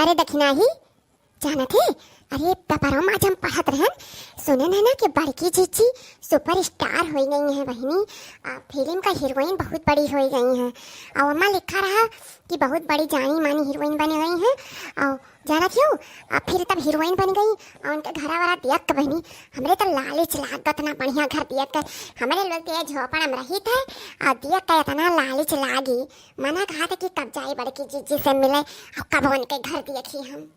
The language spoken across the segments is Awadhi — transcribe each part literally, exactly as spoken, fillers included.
अरे दखिनाही, जानत है, अरे पेपरवा में आज हम पढ़त रहन, सुने न ना कि बड़की जिज्जी superstar होइ गई हैं बहिनी, आ, फिल्म का हीरोइन बहुत बड़ी होइ गई हैं। और ओमा लिखा रहा कि बहुत बड़ी जानी मानी हीरोइन बन गई हैं। और जानत हो, आ, फिर तब हीरोइन बन गई और उनके घरा वाला देख के बहिनी, हमरे तो लालिच लागत ना, बढ़िया घर देख के, हमरे लोग के झोपड़ा में रहित है और देख के इतना लालिच लागी, मना कहा था कि कब जाई बड़की जिज्जी से मिले और कब उनके घर देखी हम।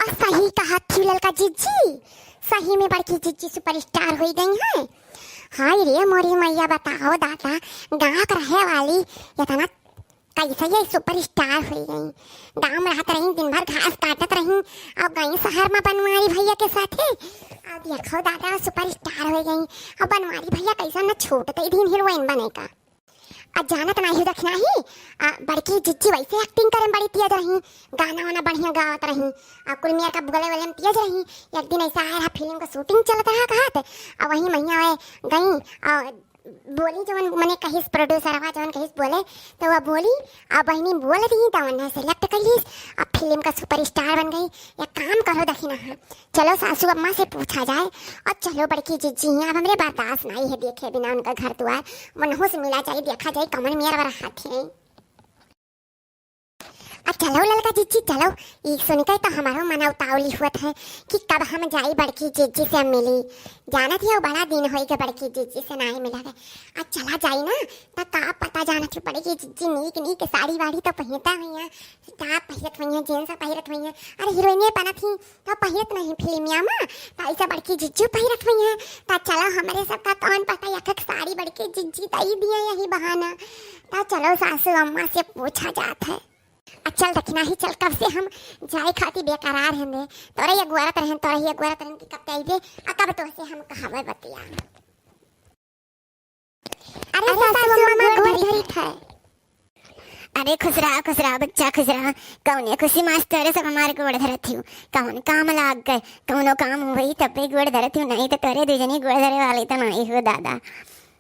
और सही कहा थी ललका जिज्जी, सही में बड़की जिज्जी superstar होइ गई हैं। हाय रे मोरी मैया, बताओ दादा, गाँव के रहे वाली इतना कैसे ये superstar होइ गई। गाँव में रहत रही, दिन भर घास काटत रही और गई शहर में बनवारी भैया के साथे। अब देखो दादा, superstar होइ गई। अब बनवारी भैया कैसा न छोट ते दिन हीरोइन बने का। आ जानत नाही हो दखिनाही, आ, बड़की जिज्जी वैसे acting करे में बड़ी तेज रही, गाना वाना बढ़िया गावत रही, आ कुल मेर का बोले वाले में तेज रही। एक दिन ऐसा आया रहा, फिल्म का shooting चलत रहा कहत, आ वही महिया वे गई, आ बोली जवन मने कहिस, producerवा जवन कहिस बोले, तो वह बोली, आ बहिनी बोल दी, तो उन्हें select कर लीस, आ फिल्म का superstar बन गई। एक काम करो दखिनाहा, चलो सासू अम्मा से पूछा जाए, और चलो बड़की जिज्जी, अब हमरे बर्दाश्त नहीं है देखे बिना उनका घर दुआर, मनहू से मिला जाए, देखा जाए कमन मेर वर हाथ है। अब चलो ललका जिज्जी चलो, ई सुन के तो हमारो मन उतावली हुअत है कि कब हम जाई बड़की जिज्जी से मिली। जानत ही बड़ा दिन होई के बड़की जिज्जी से नाई मिला है। अब चला जाई ना, त का पता जानत ही बड़की जिज्जी नीक नीक साड़ी वाड़ी तो पहिरता हुई है, top पहिरत हुई है, jeans पहिरत हुई है। अरे हीरोइने बनत ही तो पहिरत नहीं फिल्मिया में, तो ऐसे बड़की जिज्जू पहिरत हुई है। तो चलो हमरे सबका कौन पता एक एक साड़ी बड़की जिज्जी दई दिए यही बहाना। तो चलो सासू अम्मा से पूछा जात है। आ चल दखिनाही चल, कब से हम जाए खाती बेकरार हैं दे, तोरा ये गुआरत रहन, तोरा ये गुआरत रहन कि कब ते अइबे, आ कब तोसे हम कहावे बतिया। अरे अरे सासू सासू अम्मा अम्मा गोड़ गोड़ धरी धरी थे। अरे खुश रहा, खुश रहा बच्चा, खुश रहा। कौने खुशी मास्टर सब हमारे गोड़ धरत हियो, कौन काम लाग गए, कौनो काम हुई तब भी गोड़ धरत हियो, नहीं तो तोरे दू जनी गोड़ धरे वाली तो नहीं हो दादा।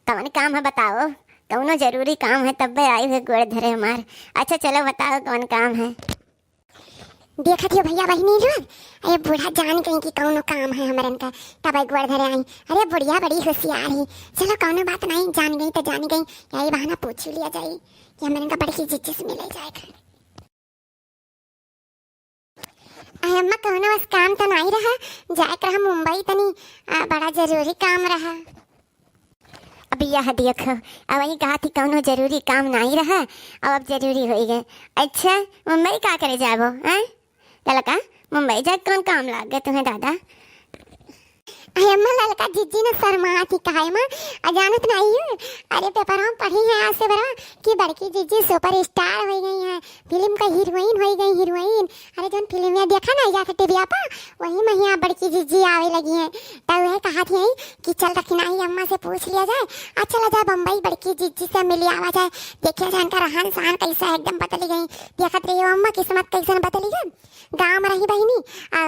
कौन काम है बताओ, कौनो जरूरी काम है तब भी आई हुए गोड़ धरे हमार। अच्छा चलो बताओ कौन काम है। देखत हियो भैया बहिनी लोग, अरे बूढ़ा जान गई कि कौनो काम है हमरन का, तब गोड़ धरे आई। अरे बुढ़िया बड़ी होशियार ही, चलो कौनो बात नहीं, जान गई तो जान गई, यही बहाना पूछ लिया जाई कि हमरन का बड़की जिज्जी से मिले जाए का। अरे अम्मा कौनो बस काम तो नहीं रहा, जाए के रहा मुंबई तनी, आ, बड़ा जरूरी काम रहा। अब यह देखो, अब वही कहा थी कौनो जरूरी काम नहीं रहा, अब अब जरूरी हो गए। अच्छा, मुंबई का करे जाबो हैं? ललका, मुंबई जाए कौन काम लाग गए तुम्हें दादा? अरे अम्मा ललका जिज्जी ने शर्मा थी काहे माँ, अजानत नहीं है। अरे पेपर हम पढ़ी हैं आज से बड़ा कि बड़की जिज्जी superstar हो गई हैं, फिल्म का हीरोइन हो गई हीरोइन। अरे जौन फिल्म में देखा नहीं जाता टीवी पर, वही में यहाँ बड़की जिज्जी आवे लगी हैं। तब वह कहा थी कि चल दखिनाही अम्मा से पूछ लिया जाए, आ चला जाए बम्बई बड़की जिज्जी से मिली आवा जाए, देखिया जाए उनका रहन सहन कैसा है, एकदम बदली गई। देखत रहियो अम्मा किस्मत कैसन बदली गई। गाँव में रही बहिनी, आ,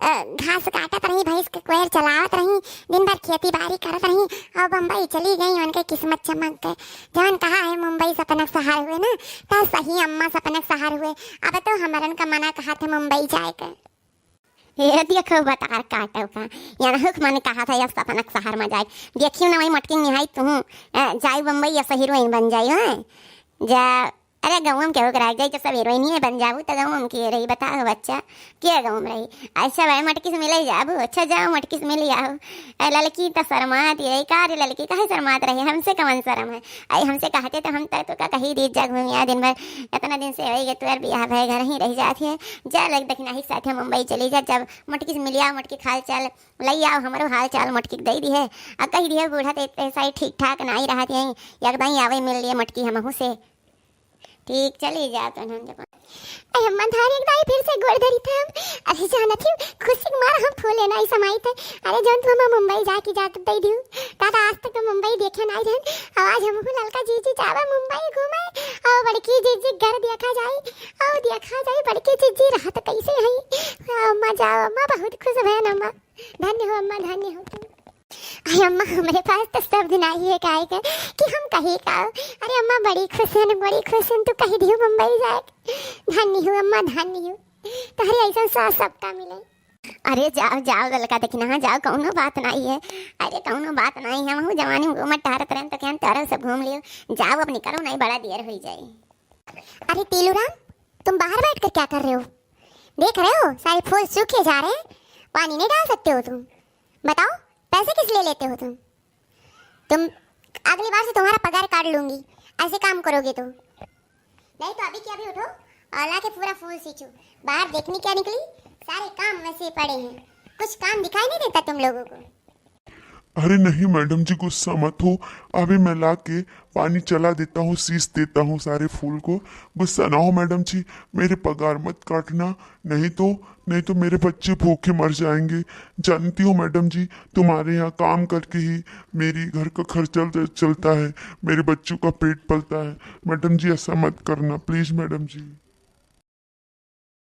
आ, घास काटत रही, भैंस के कोयर चलावत रही, दिन भर खेती बाड़ी करत रही, और बम्बई चली गई, उनके किस्मत चमक गए। जौन कहा है मुंबई सपना के शहर हुए ना, तो सही अम्मा सपना के शहर हुए। अब तो हमरन का मना कहा थे मुंबई जाए के। हे देखो बतार काटो का, यहाँ हुक मन कहा था या सपना के शहर में जाए। देखियो ना वही मटकी निहाई तू, अ, जाई बम्बई या हीरोइन बन जाई, हाँ? जा, अरे गाँव में केहू कराए जाई, जब सब हीरोइन ही बन जाऊ तो गाँव में के रही बताओ बच्चा, के गाँव में रही? अच्छा भाई मटकी से मिले जाबू, अच्छा जाओ मटकी से मिले आओ। ए, ललकी तो शर्मात ही रही, का रे ललकी काहे शर्मात रही, हमसे कौन शर्म है? आई हमसे कहते तो हम तो, तो का कही दी जा घूमिया दिन भर, इतना दिन से होई गए तोर बियाह भय घर ही रह जात है। जा लग दखिनाही के साथे मुंबई चली जा, जब मटकी से मिलिया, मटकी खाल चाल लई आओ, हमरो हाल चाल मटकी के दई दी है। आ कही दिया बूढ़ा तो पैसा ही ठीक ठाक नहीं रहत है, एकदम ही आवे मिल लिए मटकी हमहू से। ठीक चली जा तो हम जब अरे अम्मा धारी एक दाई फिर से गोड़ धरी थे हम। अरे जानत ही खुशी के मार हम फूले नहीं समाई थे। अरे जौन तू हम मुंबई जाके जात दे दियो, दादा आज तक तो मुंबई देखे नहीं रहन। अब आज हमहू ललका जीजी जावे मुंबई घूमे, और बड़की जीजी घर देखा जाए, और देखा जाए बड़की जीजी रहत कैसे है। अम्मा जाओ अम्मा, बहुत खुश भयन अम्मा, धन्य हो अम्मा, धन्य हो तुम। अरे अम्मा हमरे पास तो शब्द नहीं है काहे के कि हम कही का। अरे अम्मा बड़ी खुश है, बड़ी खुश है, तू कही दियो मुंबई जाए। धन्य हो अम्मा, धन्य हो। तहरी ऐसन सास सबका मिले। अरे जाओ जाओ ललका दखिनहा, जाओ, कौनो बात नाहीं है। अरे कौनो बात नाहीं है, हमहू जवानी में घूमत टहरत रहन तो केहन टहरल सब घूम लियो। जाओ अब निकलो, नाहीं बड़ा देर हुई जाए। अरे तीलूराम, तुम बाहर बैठकर क्या कर रहे हो? देख रहे हो सारे फूल सूखे जा रहे हैं, पानी नहीं डाल सकते हो तुम? बताओ, पैसे किस लिए लेते हो तुम? तुम, अगली बार से तुम्हारा पगार काट लूंगी, ऐसे काम करोगे तो। नहीं तो अभी के अभी उठो और लाके पूरा फूल सींचो। बाहर देखने क्या निकली, सारे काम वैसे ही पड़े हैं, कुछ काम दिखाई नहीं देता तुम लोगों को। अरे नहीं मैडम जी, गुस्सा मत हो, अभी मैं लाके पानी चला देता हूँ, सींच देता हूँ सारे फूल को। गुस्सा ना हो मैडम जी, मेरे पगार मत काटना, नहीं तो, नहीं तो मेरे बच्चे भूखे मर जाएंगे। जानती हो मैडम जी, तुम्हारे यहाँ काम करके ही मेरी घर का खर्चा चल-, चलता है, मेरे बच्चों का पेट पलता है। मैडम जी, ऐसा मत करना प्लीज मैडम जी।